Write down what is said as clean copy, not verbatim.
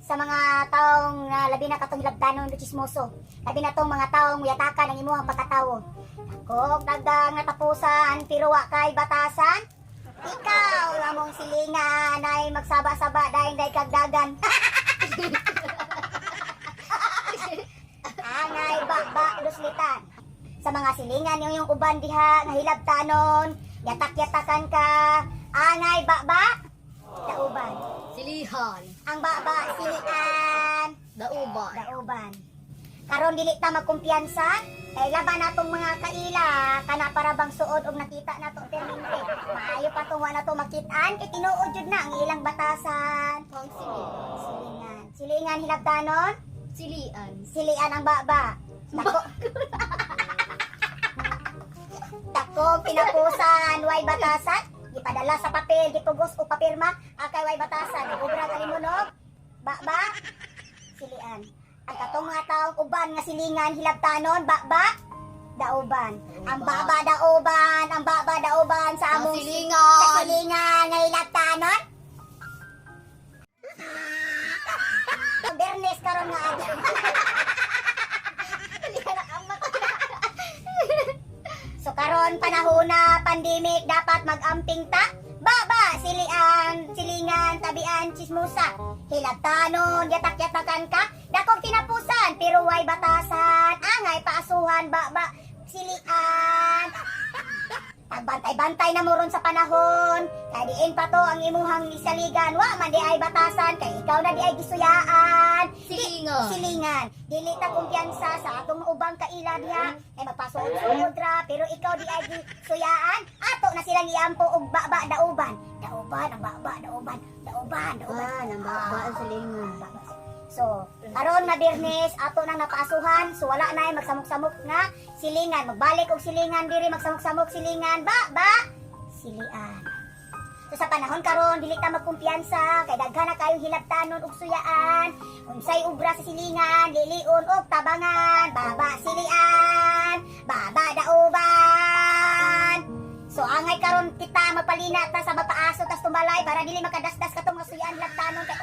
Sa mga taong labi na katong hilabtanon o chismoso. Labi na tong mga taong yatakan ang imuhang pagkatawo. Kog dagdag natapusan pero wa kay batasan. Ikaw among silingan ay magsaba-saba dahil day kagdagan. Angay ba luslitan. Sa mga silingan yung yung uban diha nga hilabtanon, yatak-yatakan ka. Angay ba dauban. Silihan. Ang baba silian, Dauban. dauban. Karon dili ta magkumpiyansa kay laban natong mga kaila kana para bang suod og nakita nato permente. Maayo pa tong wa nato makit-an kay tinuod jud na ang ilang batasan. Ang silingan. Silingan. Silingan hilabtanon, Silian. silian ang baba. Dako. Dako pinapusan way batasan, gipadala sa papel, gipugos o papirma, akay way batasan. Ubra kalimunog. Baba. Silian. Ang katong mga taong uban nga silingan hilabtanon, baba. Dauban. Ang baba dauban, ang baba dauban sa Ang among silingan. Sa silingan nga hilabtanon. Bernes karon nga adlaw. So karon panahon na pandemic dapat magamping ta. Baba, silian, silingan, tabian, chismusa. Hilabtanon, yatak-yatakan ka. Dakong tinapusan, pero way batasan. Angay paasuhan, baba, silian. Pagbantay-bantay na mo ron sa panahon. Kay diin pa to ang imuhang isaligan. Wa man di ay batasan, kay ikaw na di ay gisuyaan. Silingan. Silingan. Dili ta kumpiyansa sa atong ubang kaila diha. Ay magpasuod-suod ra, pero ikaw di ay gisuyaan. Ato na silang iampo og baba dauban. Dauban ang baba, dauban, dauban, dauban. Ah, ang baba ang silingan. Baba. So, karon nga Biyernes, ato nang napaasuhan, so wala na ay magsamok-samok nga silingan. Magbalik og silingan diri, magsamok-samok silingan, ba ba silian. So sa panahon karon dili ta magkumpiyansa kay daghan na kayong hilabtanon ug suyaan. Unsay ubra sa silingan, lilion og tabangan, baba silian, baba dauban. So angay karon kita magpalina ta sa mapaaso tas tumalay para dili makadasdas katong mga suyaan hilabtanon kay